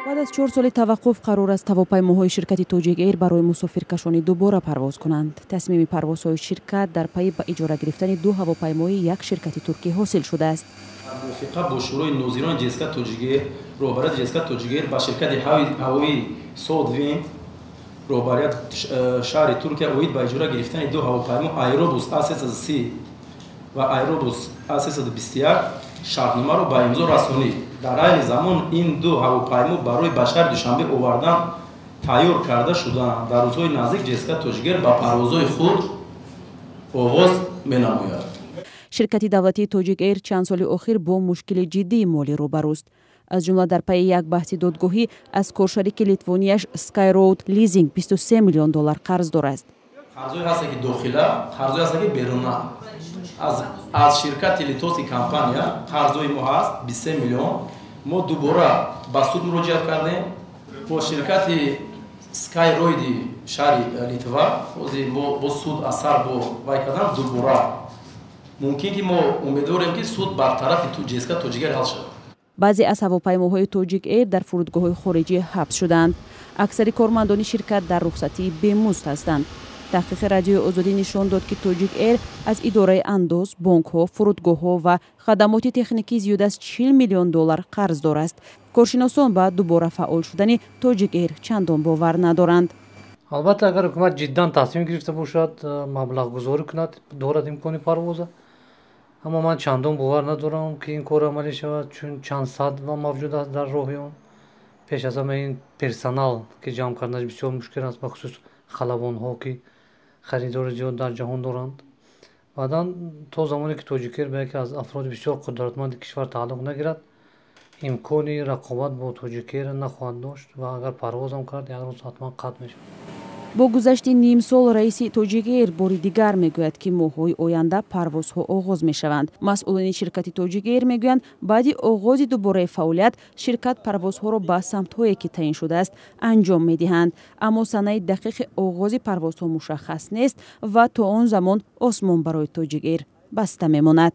Баъд аз 4 соли таваққуф қарор аст ҳавопаймоҳои ширкати Тоҷик Эйр барои мусофиркашонӣ дубора парвоз кунанд. Тасмими парвозҳои ширкат дар пайи ба иҷора гирифтани ду ҳавопаймои як ширкати туркӣ ҳосил шудааст. Мувофиқа бо шӯрои нозирони ҶСК Тоҷикэйр, роҳбарияти ҶСК Тоҷикэйр ба ширкати ҳавоии Содвин, роҳбарият, шаҳри Туркия оид ба иҷора гирифтани ду ҳавопаймо Аэробус А330 ва Аэробус А321 шартномаро ба имзо расонид. Дар айни замон ин ду ҳавопаймо барои ба шаҳри Душанбе овардан тайёр карда шудаанд. Дар рӯзҳои наздик ҶСК Тоҷикэйр ба парвозҳои худ оғоз менамояд. Ширкати давлатии Тоҷик Эйр чанд соли охир бо мушкили ҷиддии молӣ рӯбарӯст. Аз ҷумла дар пайи як баҳси додгоҳӣ аз коршарики литвонияш Skyroad Leasing 23 миллион доллар қарздор аст. Қарзҳое ҳасте, ки дохила, қарзҳое ҳасте, ки беруна. Аз ширкати литовский компания қарзҳои мо ҳаст 23 миллион. Мо дубора ба суд муроҷиат кардем бо ширкати Skyroid шаҳри Литва. Ҳозир мо бо суд асар бо вай кардан дубора мумкин, ки мо умедворем, ки суд бар тарафи ҶСК Тоҷикэйр ҳал шавад. Баъзе аз ҳавопаймоҳои Тоҷик Эйр дар фурудгоҳҳои хориҷӣ ҳабс шудаанд. Аксари кормандони ширкат дар рухсатии бемузд ҳастанд. Таҳқиқи Радиои Озодӣ нишон дод, ки Тоҷик Эйр аз идораи андоз, бонкҳо, фурудгоҳҳо ва хадамоти техникӣ зиёд аз 40 миллион доллар қарздор аст. Коршиносон ба дубора фаъол шудани Тоҷик Эйр чандон бовар надоранд. Албатта, агар ҳукумат ҷиддан тасмим гирифта бошад, маблағгузорӣ кунад, дорад имкони парвоза. Аммо ман чандон бовар надорам, ки ин кор амалӣ шавад, чун чанд сад мавҷуд аст дар роҳи он. Пеш аз ҳама ин персонал, ки ҷамъ карданаш бисёр мушкил аст, бахусус халабонҳо, ки харидори зиёд дар ҷаҳон доранд. Баъдан, то замоне ки Тоҷикэйр ба яке аз афроди бисёр қудратманди кишвар тааллуқ нагирад, имкони рақобат бо Тоҷикэйр нахоҳад дошт ва агар парвозам кард, як рӯз ҳатман қатъ мешавад. Бо гузашти ним сол раиси Тоҷик Эйр бори дигар мегӯяд, ки моҳҳои оянда парвозҳо оғоз мешаванд. Масъулони ширкати Тоҷик Эйр мегӯянд, баъди оғози дубораи фаъолият ширкат парвозҳоро ба самтҳое, ки таъин шудааст, анҷом медиҳанд. Аммо санаи дақиқи оғози парвозҳо мушаххас нест ва то он замон осмон барои Тоҷик Эйр баста мемонад.